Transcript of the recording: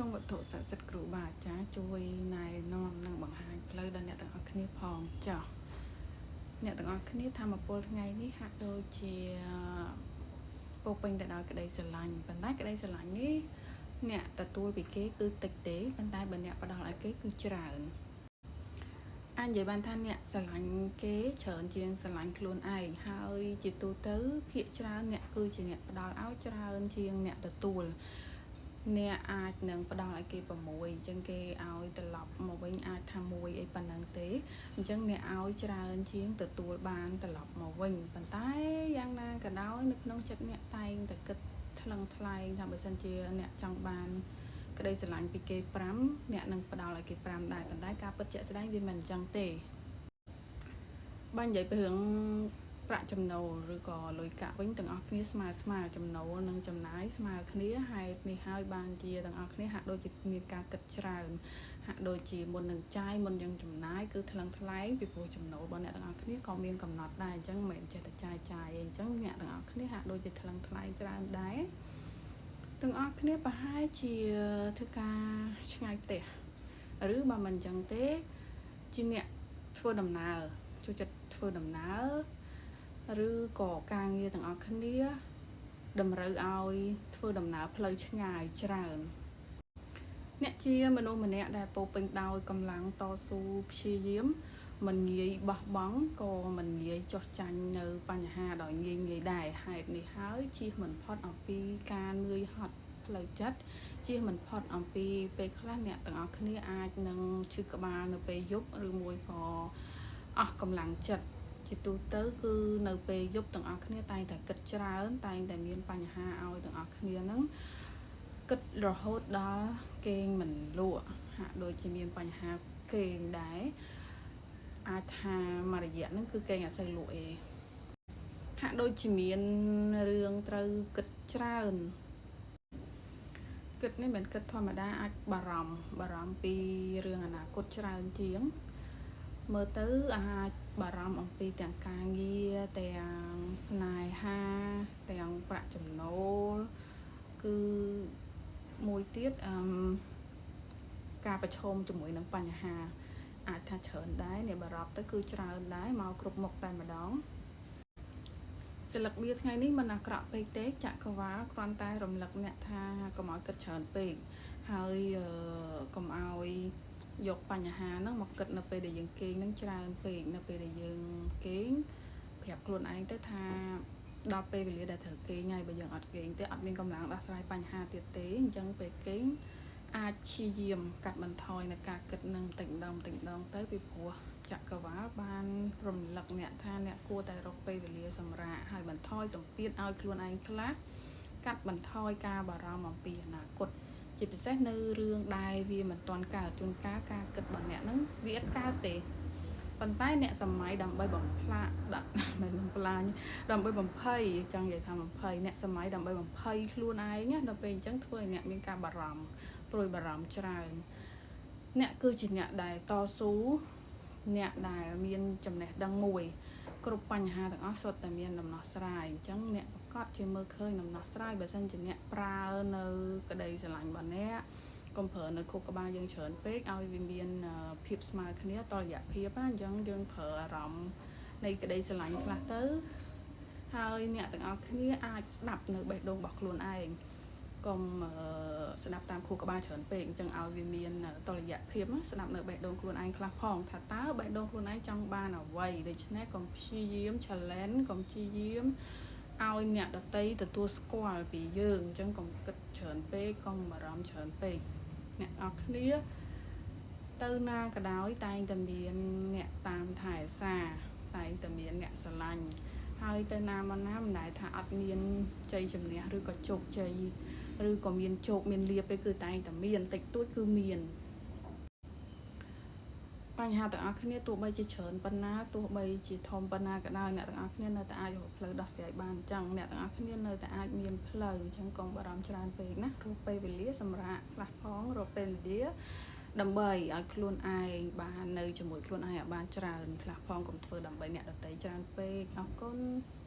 សូមវត្ថុស័ក្តិសិទ្ធិគ្រូបាអាចារ្យជួយណែនាំនិងបង្ហាញផ្លូវដល់អ្នកទាំងអស់គ្នាផងចុះអ្នកទាំងអស់គ្នាធម្មពលថ្ងៃនេះហាក់ដូចជាពោពេញទៅដោយក្តីស្រឡាញ់ប៉ុន្តែក្តីស្រឡាញ់នេះអ្នកទទួលពីគេគឺតិចទេប៉ុន្តែបើអ្នកផ្ដល់ឲ្យគេគឺច្រើនអាចនិយាយបានថាអ្នកស្រឡាញ់គេច្រើនជាងស្រឡាញ់ខ្លួនឯងហើយជាទូទៅភាគច្រើនអ្នកគឺជាអ្នកផ្ដល់ឲ្យច្រើនជាងអ្នកទទួលអ្នកអាចនឹងផ្ដល់ឲ្យគេ6អញ្ចឹងគេឲ្យត្រឡប់មកវិញអាចថាមួយអីប៉ុណ្ណឹងទេអញ្ចឹងអ្នកឲ្យច្រើនជាងទទួលបានត្រឡប់មកវិញប៉ុន្តែយ៉ាងណាក៏ដោយនៅក្នុងចិត្តអ្នកតែងតែគិតថ្លឹងថ្លែងថាបើសិនជាអ្នកចង់បានក្តីស្រឡាញ់ពីគេ5អ្នកនឹងផ្ដល់ឲ្យគេ5ដែរប៉ុន្តែការពិតជាក់ស្ដែងវាមិនអញ្ចឹងទេបើនិយាយពីរឿងប្រាក់ចំណូលឬក៏លុយកាក់វិញទាំងអស់គ្នាស្មើស្មើចំណូលនិងចំណាយស្មើគ្នាហេតុនេះហើយបានជាទាំងអស់គ្នាហាក់ដូចជាមានការគិតច្រើនហាក់ដូចជាមុននឹងចាយមុននឹងចំណាយគឺថ្លឹងថ្លែងពីព្រោះចំណូលរបស់អ្នកទាំងអស់គ្នាក៏មានកំណត់ដែរអញ្ចឹងមិនមែនចេះតែចាយចាយអីអញ្ចឹងអ្នកទាំងអស់គ្នាហាក់ដូចជាថ្លឹងថ្លែងច្រើនដែរទាំងអស់គ្នាប្រហែលជាធ្វើការឆ្ងាយផ្ទះឬបើមិនអញ្ចឹងទេជាអ្នកធ្វើដំណើរចូលចិត្តធ្វើដំណើរឬក៏ការងារទាំងអស់គ្នាតម្រូវឲ្យធ្វើដំណើរផ្លូវឆ្ងាយច្រើនអ្នកជាមនុស្សម្នាក់ដែលពោពេញដោយកម្លាំងតស៊ូព្យាយាមមិនងាយបោះបង់ក៏មិនងាយចោះចាញ់នៅបញ្ហាដោយងាយងាយដែរហេតុនេះហើយជៀសមិនផុតអំពីការនឿយហត់ផ្លូវចិត្តជៀសមិនផុតអំពីពេលខ្លះអ្នកទាំងអស់គ្នាអាចនឹងឈឺក្បាលនៅពេលយប់ឬមួយក៏អស់កម្លាំងចិត្តជាទូទៅគឺនៅពេលយប់ទាំងអស់គ្នាតែងតែគិតច្រើនតែងតែមានបញ្ហាឲ្យទាំងអស់គ្នាហ្នឹងគិតរហូតដល់គេងមិនលក់ហាក់ដូចជាមានបញ្ហាគេងដែរអាចថាមួយរយៈហ្នឹងគឺគេងអត់សូវលក់ឯងហាក់ដូចជាមានរឿងត្រូវគិតច្រើនគិតនេះមិនគិតធម្មតាអាចបារម្ភបារម្ភពីរឿងអនាគតច្រើនជាងមើលទៅអាចបារម្ភអំពីទាំងការងារទាំងស្នេហាទាំងប្រាក់ចំណូលគឺមួយទៀតអឺការប្រឈមជាមួយនឹងបញ្ហាអាចថាច្រើនដែរអ្នកបារម្ភទៅគឺច្រើនដែរមកគ្រប់មុខតែម្ដងសិលឹកបៀថ្ងៃនេះមិនអាក្រក់ពេកទេចក្រវាលគ្រាន់តែរំលឹកអ្នកថាកុំឲ្យគិតច្រើនពេកហើយកុំឲ្យយកបញ្ហាហ្នឹងមកគិតនៅពេលដែលយើងគេងហ្នឹងច្រើនពេកនៅពេលដែលយើងគេងប្រាប់ខ្លួនឯងទៅថាដល់ពេលវេលាដែលត្រូវគេងហើយបើយើងអត់គេងទេអត់មានកម្លាំងដោះស្រាយបញ្ហាទៀតទេអញ្ចឹងពេលគេងអាចព្យាយាមកាត់បន្ថយនៅការគិតនឹងតិចម្ដងតិចម្ដងទៅពីព្រោះចក្រវាលបានរំលឹកអ្នកថាអ្នកគួរតែរកពេលវេលាសម្រាកហើយបន្ថយសម្ពាធឲ្យខ្លួនឯងខ្លះកាត់បន្ថយការបារម្ភអំពីអនាគតជាពិសេសនៅរឿងដែលវាមិនទាន់កើតជួនកាលការគិតរបស់អ្នកហ្នឹងវាអត់កើតទេប៉ុន្តែអ្នកសម័យដើម្បីបំផ្លាដាក់មិនបំផ្លាញដើម្បីបំភ័យចង់និយាយថាបំភ័យអ្នកសម័យដើម្បីបំភ័យខ្លួនឯងណាដល់ពេលអញ្ចឹងធ្វើឲ្យអ្នកមានការបារម្ភព្រួយបារម្ភច្រើនអ្នកគឺជាអ្នកដែលតស៊ូអ្នកដែលមានចំណេះដឹងមួយគ្រប់បញ្ហាទាំងអស់សុទ្ធតែមានដំណោះស្រាយអញ្ចឹងអ្នកប្រកាសជាមើលឃើញដំណោះស្រាយបើសិនជាអ្នកប្រើនៅក្តីស្រឡាញ់របស់អ្នកកុំប្រើនៅខួរក្បាលយើងច្រើនពេកឲ្យវាមានភាពស្មើគ្នាតរយៈភាពណាអញ្ចឹងយើងប្រើអារម្មណ៍នៃក្តីស្រឡាញ់ខ្លះទៅហើយអ្នកទាំងអស់គ្នាអាចស្ដាប់នៅបេះដូងរបស់ខ្លួនឯងកុំស្ដាប់តាមខួរក្បាលច្រើនពេកអញ្ចឹងឲ្យវាមានតលយៈភាពស្ដាប់នៅបេះដូងខ្លួនឯងខ្លះផងថាតើបេះដូងខ្លួនឯងចង់បានអ្វីដូច្នេះកុំព្យាយាម challenge កុំព្យាយាមឲ្យអ្នកដទៃទទួលស្គាល់ពីយើងអញ្ចឹងកុំគិតច្រើនពេកកុំបារម្ភច្រើនពេកអ្នកអរគ្នាទៅណាក៏ដោយតែងតែមានអ្នកតាមថែសារតែងតែមានអ្នកស្រឡាញ់ហើយទៅណាមកណាមិនដែលថាអត់មានជ័យជំនះឬក៏ជោគជ័យឬក៏មានជោគមានលាភទេគឺតែងតែមានតិចតួចគឺមានបញ្ហាទាំងអស់គ្នាទោះបីជាច្រើនប៉ុណ្ណាទោះបីជាធំប៉ុណ្ណាក៏ដោយអ្នកទាំងអស់គ្នានៅតែអាចរកផ្លូវដោះស្រាយបានអញ្ចឹងអ្នកទាំងអស់គ្នានៅតែអាចមានផ្លូវអញ្ចឹងកុំបារម្ភច្រើនពេកណារកពេលវេលាសម្រាប់ខ្លះផងរកពេលវេលាដើម្បីឲ្យខ្លួនឯងបាននៅជាមួយខ្លួនឯងឲ្យបានច្រើនខ្លះផងកុំធ្វើដើម្បីអ្នកដទៃច្រើនពេកអរគុណ។